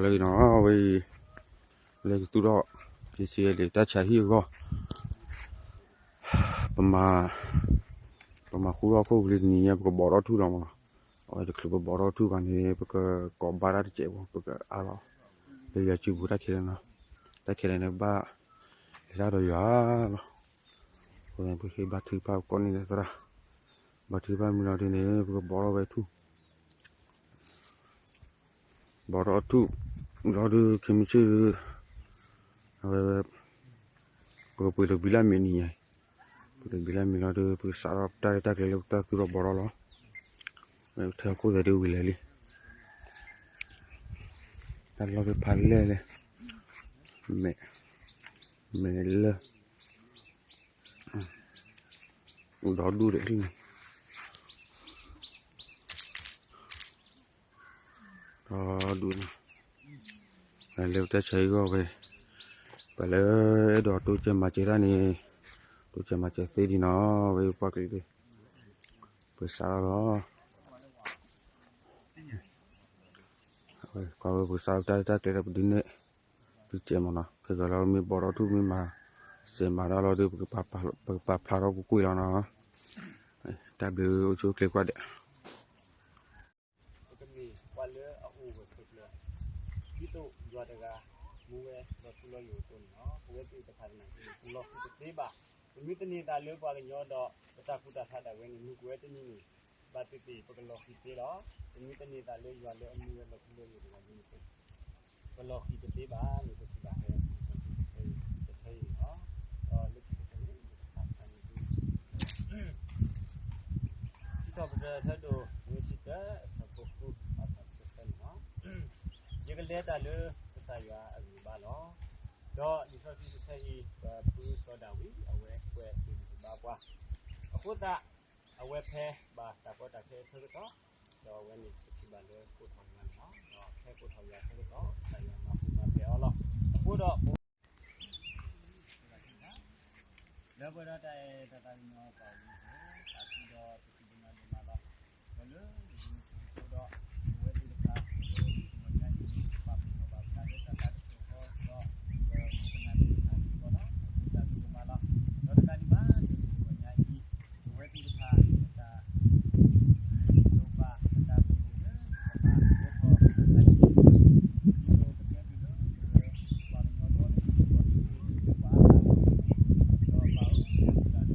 လၢနီၤ ဝဲအံၤ လၢကသူၣ်ထီၣ် က့စံလံ တၢ်ဆါဟံၣ်အဂီၢ် ပမၤ ပမၤဃူထီၣ်ခိၣ်ပူၤလံတနံၤညါ ပကဘီးထီၣ်ထူၣ်လီၤမးနီၤ. အဝဲတချုးပဘီးထီၣ်ထူၣ်ဘၣ်န့ၣ် ပကကိးဘါတၢ်တစဲးဖိ ပကအါလီၤ လၢယွၤစုပူၤတၢ်ခဲလၢာ်နီၤ. တၢ်ခဲလၢာ်န့ၣ်ဘၣ် လဲၤတၢ်ဒီးယွၤလီၤ. အဃိန့ၣ် ပကဟ့ၣ်ဘါထုကဖၣ်ကိးန့ၢ်ဒီးသရၣ် ဘါထုကဖၣ်မ့ၢ်လီၤဒ်န့ၣ် ပကဘီးထီၣ်ဝဲထူၣ် ဘီးထီၣ်ထူၣ် လီၤဒုး ခံမုၢ်ဆ့ၣ်ဒုး အဝဲ ပကပှ့ၤတဘံလၢမ့ၢ်နံၤညါ ပှ့ၤတဘံလၢမ့ၢ်လီၤဒုး ပကစးထီၣ်တၢ်ရဲၣ်တၢ်ကျဲၤလၢပတၢ်သူၣ်ထီၣ်ဘီးထီၣ်လီၤ. ထဲခိၣ်သဲးဒုးဝံၤလဲၤလံ တၢ်လီၢ်ဖးလဲၢ်လဲၢ် မဲာ် မဲာ်လၢ ဒီဒူၣ်ဒီးလံန့ၣ် ဒီဒူၣ်န့ၣ် လၢပတၢ်ဆါဟံၣ်ဂီၢ်ဝဲ ပှၤလၢအဲၣ်ဒိးတိစၢၤမၤစၢၤတၢ်န့ၣ် တိစၢၤမၤစၢၤသ့ဒံးနီၤ ဝဲပှၤကလုာ်သ့ၣ် ပကစးထီၣ်လီၤ ကွၢ်ဝဲပကစးထီၣ်တၢ်ရဲၣ်တၢ်ကျဲၤဒီးပဒုးနဲၣ် ဒုးစဲးမးနီၤ ခဲကလီၤမ့ၢ်ဘီးထီၣ်ထူၣ်မ့ၢ်မၤ စဲးမၤတၢ်လီၤဒီး ပကပာ်ဖျါထီၣ်ပူၤကွံာ်လီၤနီၤ တၢ်ဘျုးအိၣ်ဆူၣ်အိၣ်ချ့ကွၢ်ဒဲး ပကမ့ၢ်ပှၤလၢအအိၣ်ဂၢၢ်ဆိးကျၢၤ ဒ်သိးယွၤတဂၤ မူဝဲလီၤထူလီၤယိာ်အသိးန့ၣ်လီၤ. ပဝဲသ့ၣ်တဖၣ်တနၤအံၤန့ၣ် ပလီၤဃံၤတသ့ဘၣ်. ပမ့ၢ်သန့ၤသးလၢပှၤကညီဒီး ပတၢ်ကူၣ်တၢ်ဖးဒၣ်ဝဲန့ၣ် မုၢ်ကဝဲတနံၤန့ၣ် ဘၣ်သ့ၣ်သ့ၣ် ပကလီၤဃံၤသ့လီၤ. ပမ့ၢ်သန့ၤသးလၢယွၤလၢအမူဝဲလီၤထူလီၤယိာ်တဂၤန့ၣ် ပလီၤဃံၤတသ့ဘၣ်န့ၣ် ပထံၣ်ဘၣ်ဖဲ တထံၣ်အံၤလီၤ. ဒီးလၢခံကတၢၢ်န့ၣ် ပကဖးဖျါန့ၣ်ဒ် စံးထီၣ်ပတြၢၤအဆၢဒိၣ် ဝဲဆံတၢ အဆၢဖိဃု ဘၣ်တၢ်ကတၢၢ်န့ၣ်လီၤ. ယကလဲၤတၢ်လၢကစၢ်ယွၤအဂံၢ်ဘါလီၤ. ဒီးလံာ်စီဆှံတဆၢအံၤ ပဖုစီၤဒၤဝံး အဝဲကွဲးတ့ၢ်လံာ်ဘါပှၤ အဃိသတး အဝဲဖဲဘၣ်တၢ်ကီတၢ်ခဲအဆၢကတီၢ် ဒီးအဝဲန့ၣ်ပထံၣ်ဘၣ်လၢကိးထီၣ်ယွၤန့ၣ်လီၤ. ဒီးဖဲကိးထီၣ်ယွၤအဆၢကတီၢ် ကစၢ်ယွၤမၤပူၤမၤဖျဲးအီၤလီၤ. အဃိဒီး လၢပှဲၤဒီးတၢ်အဲၣ်တၢ်သးကညီၤပာ်ဝဲန့ၣ် တၢ်ကူဒီးပစံးဒိၣ်မးဒိၣ်မးလီၤ. ဒီးလၢယမ့ၢ်ဆိးဖိဒီး ပဝဲသ့ၣ်တဖၣ် ပဝဲသ့ၣ်တဖၣ်ညါအံၤ ပာ်ဖှိၣ်ထီၣ်ဘၣ်ပသးလၢတၢ်သးတဖျၢၣ်ဃီဒီး ပခိၣ်ပနၢ်သ့ၣ်တဖၣ်စ့ၢ်ကီးလီၤ. အဃိတၢ်ဘျုးဒိၣ်မးလီၤ. ဒီးတကးဒံးဘၣ် လၢပဝဲသ့ၣ်ညါအံၤ ပဝဲသ့ၣ်တဖၣ် ပတၢ် လိၣ်ဘၣ်အတၢ်ပညိၣ်လၢ ပကမၤကဲထီၣ်တၢ်ဆံး ဒ်သိးပတဲဒုးလၢ ပဝဲပှၤကညီဒီတကလုာ် ပှၤကလုာ်သ့ၣ်တဖၣ်အါဂၤအဂီၢ်န့ၣ် ဒီးပၢ်ဧ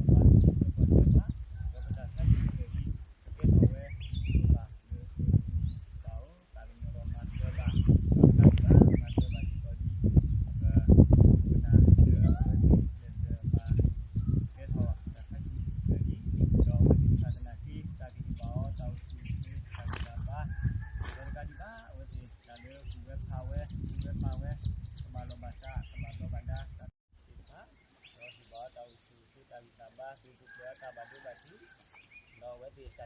ၢ ပစံးဘၣ်ဒီးပှၤသ့ၣ်တဖၣ် ဒီးပတၢ်ဆါဟံၣ်တဖျၢၣ်အံၤ ပကဲထီၣ်ဝဲ ဒ်သိးပၢ်လၢ ပၢ်ဧၢ သးကညီၤဒီးမၤစၢၤဘၣ် ဒီးတကးဒံးဘၣ် မၤစၢၤဘၣ်စ့ၢ်ကီးလံ ပခိၣ်ပနၢ်လၢအဝဲသ့ၣ်ကျဲးစၢးမၤ ကဲထီၣ်တၢ်ဆါဟံၣ်တဖျၢၣ်အံၤ ဒီးအဝဲသ့ၣ်တဖၣ်သနာ်က့ တၢ်ကဟ့ၣ်ဘၣ်အီၤတၢ်အိၣ်ဆူၣ်အိၣ်ချ့ တၢ်ဂံၢ်တၢ်ဘါ ဒီးတကးဒံးဘၣ် အဝဲသ့ၣ်တၢ်လၢကူၣ်ဝဲဖးဝဲ ကူၣ်ဝဲမၤဝဲ ကဘၣ်လီၢ်ဘၣ်စး ကဘၣ်ဘျီဘၣ်ဒါ သ့ၣ်တ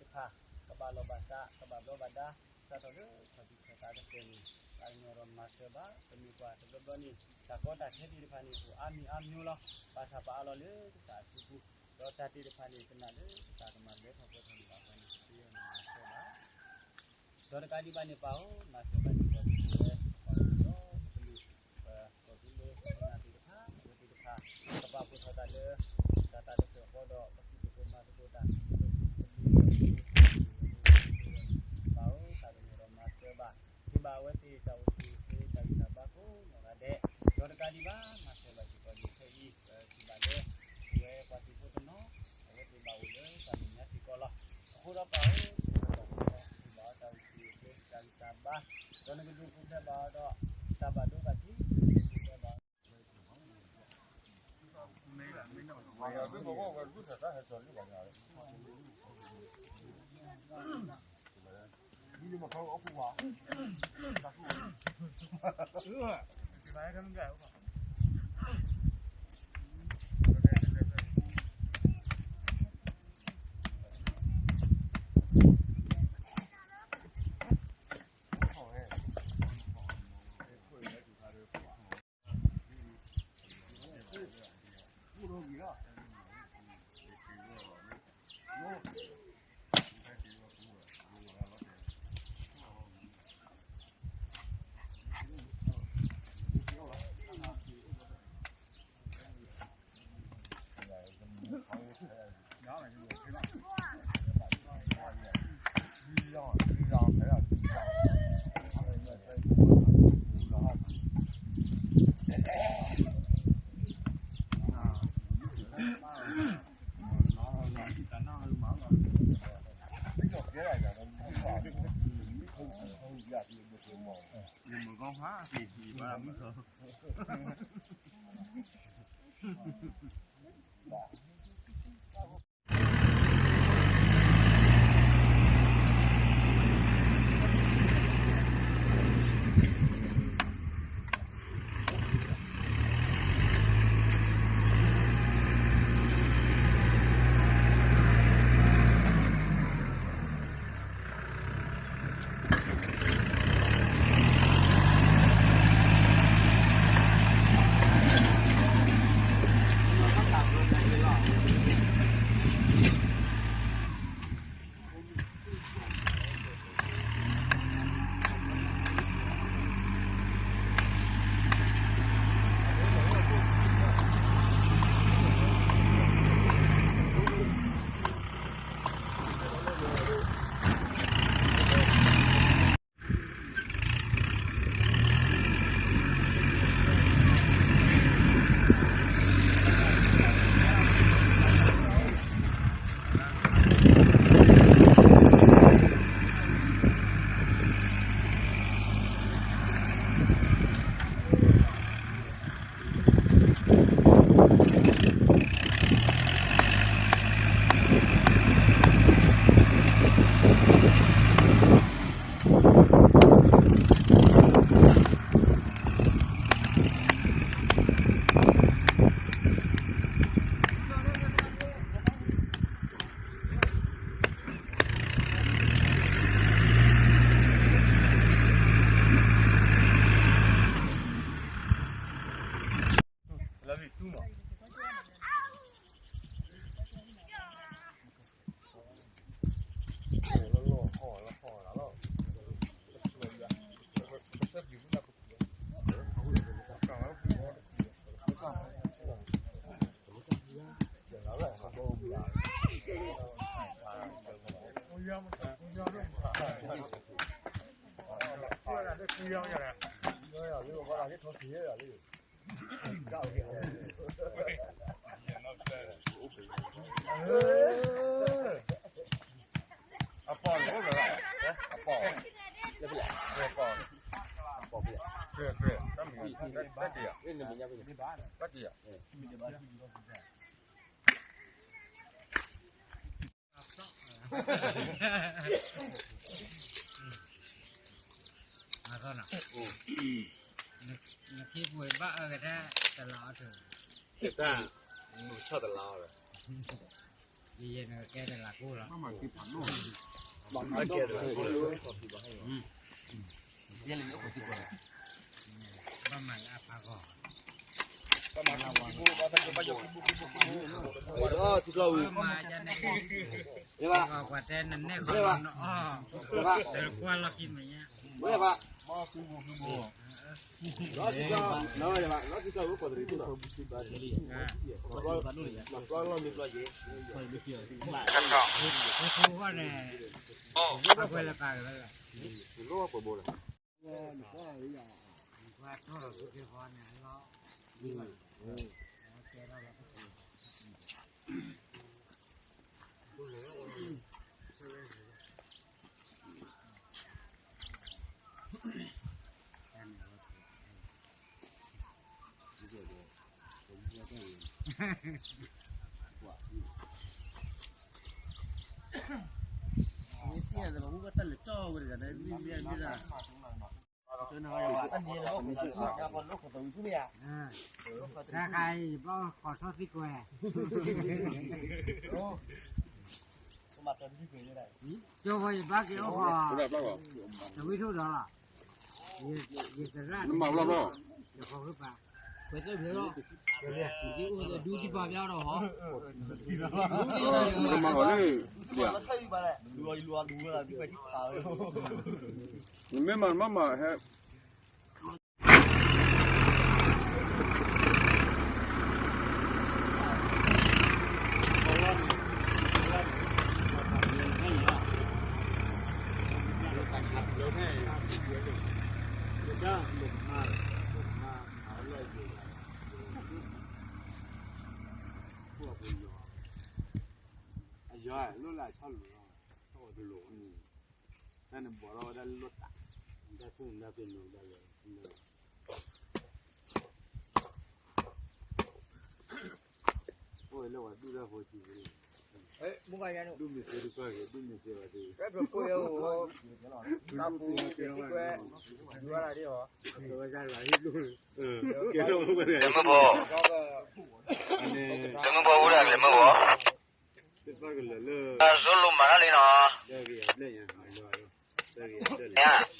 ဖၣ် ဒီးဟ့ၣ်ဘၣ်အီၤတၢ်အိၣ်ဆူၣ်အိၣ်ချ့ တၢ်ဂံၢ်တၢ်ဘါ သုးပူၤဖျဲးအီၤတၢ်ဘၣ်ဒိဘၣ်ထံး ဒီးအဝဲသ့ၣ်တၢ်တ့တၢ်ဘီလၢကစၢ်ဝဲကဘီဝဲသ့ၣ်တဖၣ် ကဘၣ်လီၢ်ဘၣ်စး ကဘၣ်ဘျီဘၣ်ဒါ စးထီၣ်လၢခီၣ်ထံးခီၣ်သးကတၢၢ်န့ၣ် သးကညီၤဒီးမၤစၢၤဘၣ် ပမ့ၢ်ကွၢ်တဘျီဘျီန့ၣ် တၢ်ကီတၢ်ခဲသ့ၣ်တဖၣ်န့ၣ် အိၣ်အါမံၤအါမံၤလီၤ ပာ်ဆၣ်ပာ်အါလီၤလၢကစၢ်အစုပူၤ ဒီးတၢ်သ့ၣ်တဖၣ်န့ၣ် ပနာ်လၢကစၢ်ကမၤလၢထီၣ်ပှဲၤထီၣ်န့ၣ်ဘၣ်အဃိန့ၣ် ပဃ့အီၤန့ၣ်မၤစၢၤဘၣ် ဒီးတကးဒံးဘၣ်န့ၣ် ပၢ်ဧၢ မၤစၢၤဘၣ်စ့ၢ်ကီးဒ်သိးဝဲ ပှၤကညီဒီတကလုာ် ပကီၢ်သူလ့ၤပကနၢ်သ့ၣ်တဖၣ် အဝဲသ့ၣ်တဖၣ် ကဘၣ်ပိာ်ထီၣ်တၢ်လၢ တၢ်သးတဖျၢၣ်ဃီဒီး ပသုးပကမၤသကိးတၢ် ပသုးပကမၤသကိးတၢ် ပၢ်ဧၢ သးကညီၤဒီးမၤစၢၤဘၣ် ဟ့ၣ်ဘၣ်အဝဲသ့ၣ်တၢ်အိၣ်ဆူၣ်အိၣ်ချ့ တၢ်ဂံၢ်တၢ်ဘါကိးနီၢ်ဂၤဒဲး ဒီးတကးဒံးဘၣ် မၤစၢၤဘၣ်စ့ၢ်ကီးန့ၣ် ခဲအံၤ ပထံၣ်ဘၣ်လၢ ပဝဲပှၤသုးဖိတနီၤ အဝဲသ့ၣ်ဘၣ်အိၣ်လၢတၢ်မဲာ်ညါစ့ၢ်ကီးလီၤ. အဃိဒီးပၢ်ဧၢ ပဝဲပှၤသုးဖိ ဟ့ၣ်ဘၣ်အီၤတၢ်အိၣ်ဆူၣ်အိၣ်ချ့ တၢ်ဂံၢ်တၢ်ဘါ ဒီးနကဒုးပူၤဖျဲးဘၣ်အီၤဒီး တၢ်ဘၣ်ဒိဘၣ်ထံး နကဒုးပူၤဖျဲးဘၣ်အီၤ ပူၤဒီးဝံၤလီၤ. နခံပူၤဘၣ်အၢကတၢၢ်တလီၤအီၤထုး, ကတၢၢ်, ဆီၣ်တလီၤအီၤ, ယဲနကဲတလးကိၢ်လီၤ, ဘၣ်မၤလၢအဖးဂီၢ်, ထံကျီဝံၤ, ပှၤတဲနနဲၣ်ဃီလီၤနအီၣ်, ကွၢ်လီၤခံမဲာ်ညါ, လီၤထံကျီဝံၤ, လီၤထံကျီဝံၤ ကွၢ်တရံးသူၣ်လီၤ, မၤပျီလီၢ်မ့ၢ်ပျီယဲ, အဃိန့ၣ်, အကွဲလၢပာ်ကလၢလီၤ, လိၣ်ပှဲၤဘိလီၤ. တၢ်ခါအံၤ ဘၣ်ဃီထီၣ်သံကွဲ, ကၠီဝဲယဘၣ်က့ၤအိၣ်ဃီ, တဝံထိၣ်ဒီးလီၤ, ယသရၣ်, ယဃီဃုပာ်, ပှဲၤသၢဖျၢၣ်လီၤ, ဒူတံၢ်ပာ်ဘျါဒီးဟီ, မၤဂီၤလၢ, နမ့ၢ်မၤနမ့ၢ်မၤဟဲ, ယွၤလိၣ်လၢအဆီၣ်လိၤလီၤ, တၢ်န့ၣ်ဘီၣ်ထီၣ်ဝဲဒၣ်လၢလိၣ်တၢ်, တၢ်ဆိၣ်န့ၣ်တၢ်ပ့ၤနီၣ်ဒၣ်လၢ အိၣ်လၢဝဲဒူၣ်တၢ်ဖိဆံး, ဒူၣ်မ့ၢ်စ့တကီၢ်က့ၤ ဒူၣ်မ့ၢ်စ့ဘၣ်တ့ၢ်, တမုၢ်ဘီ, တမုၢ်ဘီဝဲဒၣ်လၢမုၢ်ဘီ, တၢ်လိၣ်မၤတၢ်လံနီၤ, တၢ်ဂ့ၤအဘျဲၣ်ညါ, တၢ်ဂ့ၤအဘျဲၣ်ညါ,